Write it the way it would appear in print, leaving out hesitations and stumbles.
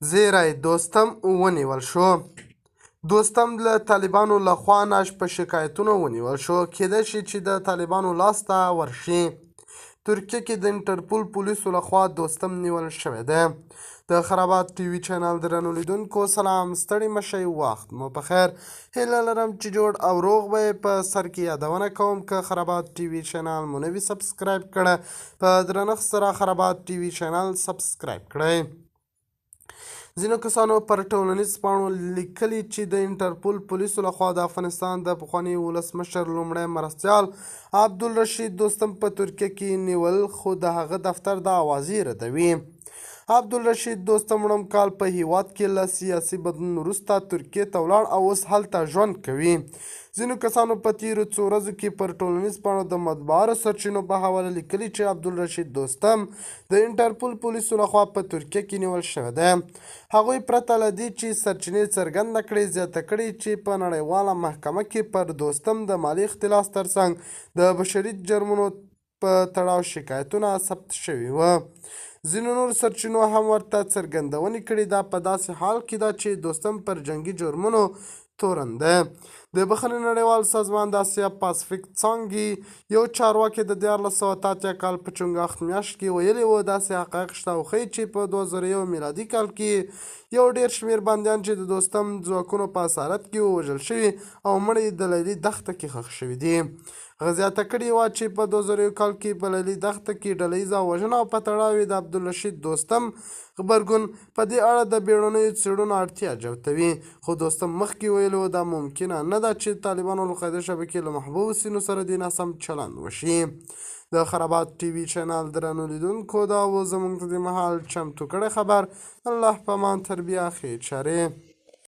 زیری دوستم ونیول شو. دوستم له طالبانو له خوا نه په شکایتونو ونیول شو، کېدای شي چې د طالبانو لاس ته ورشي. ترکیه کې د انټرپول پولیسو له خوا دوستم نیول شوی دی. د خرابات ټي وي چینل درنو لیدونکو سلام، ستړي مشئ، وخت مو په خیر. هیله لرم چې جوړ او روغ به یې. په سر کې یادونه کوم که خرابات ټي وي چینل مو نه وي سبسکرایب کړی، په درنښت سره خرابات ټي وي چینل سبسکرایب کړئ. ځینو کسانو پر ټولنیز پاڼو لیکلي چې د انټرپول پولیسو لخوا د افغانستان د پخواني ولسمشر لومړی مرستیال عبدالرشید دوستم په ترکیه کې نیول، خو د هغه دفتر دا اوازې ردوي. عبدالرشید دوستم وړم کال په هیواد کې له سیاسي بدلون وروسته ترکیې ته ولاړ او اوس هلته ژوند کوي. ځینو کسانو په تیرو څو ورځو کې پر ټولنیز پاڼو د مطبوعاتو سرچینو په حواله لیکلي چې عبدالرشید دوستم د انټرپول پولیسو لخوا په ترکیه کې نیول شوی دی. هغوی پرته له دې چې سرچینې څرګنده کړې، زیاته کړې چې په نړیواله محکمه کې پر دوستم د مالي اختلاس ترڅنګ د بشري جرمونو په تړاو شکایتونه ثبت شوي وو. ځینو نورو سرچینو هم ورته څرګندونې کړې. دا په داسې حال کې ده چې دوستم پر جنګي جرمونو تورن دی. د بخښنې نړیوال سازمان د اسیا پاسفیک څانګې یو چارواکي د 1380 کال په چنګاښ میاشت کې ویلي و، داسې حقایق شته او ښيي چې په 2001 میلادي کال کې یو ډېر شمېر بندیان چې د دوستم ځواکونو په اسارت کې وژل شوي او مړي د لیلي دښته کې ښخ شوي دي. هغه زیاته کړې وه چې په 2001 کال کې په لیلي دښته کې ډله ییزه وژنه او په تړاو یې د عبدالرشید دوستم غبرګون په دې اړه د بیړنیو څېړنو اړتیا جوتوي. خو دوستم مخکې ویلي و، دا ممکنه نه ده چې طالبانو القاعده شبکې له محبوبو سینو سره دې ناسم چلند وشي. د خرابات ټي وي چینل درنو لیدونکو، دا و زموږ د دې مهال چمتو کړی خبر. الله په امان، تر بیا ښې چارې.